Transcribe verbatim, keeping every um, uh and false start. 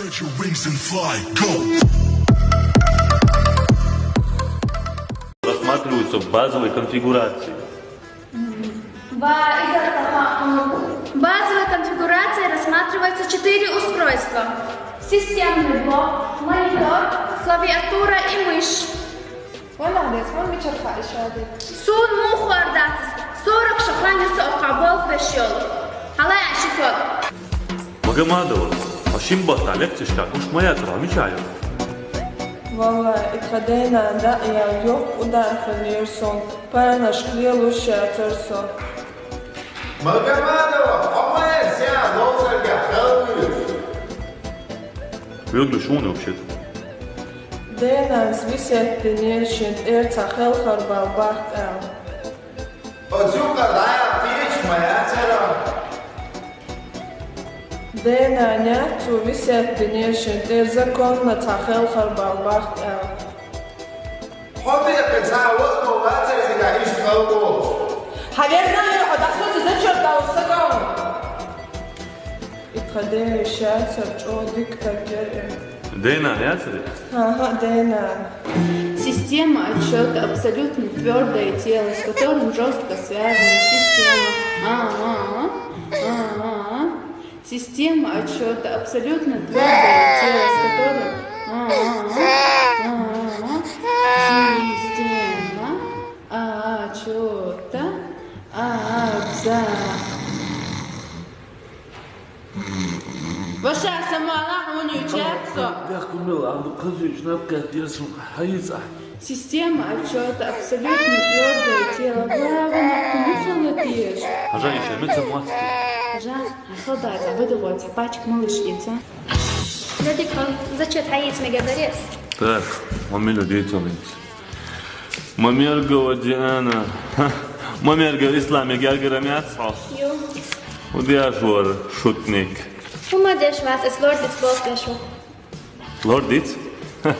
Spread your wings and fly, go. Рассматриваются базовые конфигурации. Базовая конфигурация рассматривается четыре устройства. Системный блок, монитор, клавиатура и мышь. Валлагь, дес, ван мичара хаа ишади? Суна муха ховргдац, сорок шо хан ю со укхаза болх беш йола. Хьалай аш ши ког. Магомадова, хьо шин баттахь лекцеш деш, хӀуш ма яцара, хьо мичахь ю? Валлахь, и тхан дена даа ял йоккха удар хилира сона, парнашка лелуш яцара со. Магомадова, хьо ма яц, я ловзарга хьалвуьйцу. Вегли шуна вообще-то. Денанас висет динера шен тӀера цхьа хелхар бала бахка аьлла. Оцу юкъара дӀаяхьа кхеча ма яцара. Денан яц цо висет динера шен тӀера законна цхьа хелхар бала бахка аьлла. Хьо декъе цхьа а ваъ вацара шуьга иштта хала волуш. Хьан верза вера хьо дӀасоцу зачет далуш сакъовна? И тхан дена шаьцара чӀогӀа дика стаг яра и. Денан яцара? ХӀан-хӀа, денан. Система отсчёта — абсолютно твёрдое тело, с которым жёстко связана система. А-а-а. А-а-а. Система отсчёта — абсолютно твёрдое тело, с которым... А-а-а. А-а-а. Система отсчёта. Абза. Ваша, сама Аллах, хьуна ю чат со. Вехкун мел, а ну, кхазуьйтуш наб кхетта, я сун хьаийца. Система отсчёта — абсолютно твёрдое тело. Главное, кху муха ла деза. Хьажа, иша, меца моцти. Хьажа, хьан хала дац, а бада гӀо, цхьа пачка малыш эца. Дадик, хьо зачет хьаийца мегар дарий ас? Так, ма мила дийцалинца. Мамергова Диана. Ха, Мамергов Ислам, я гергара мецхьо. Ю. ХӀу деш вара, шутник? ХӀума деш вац, ас лордиц болх беш ву. Лордиц? Ха.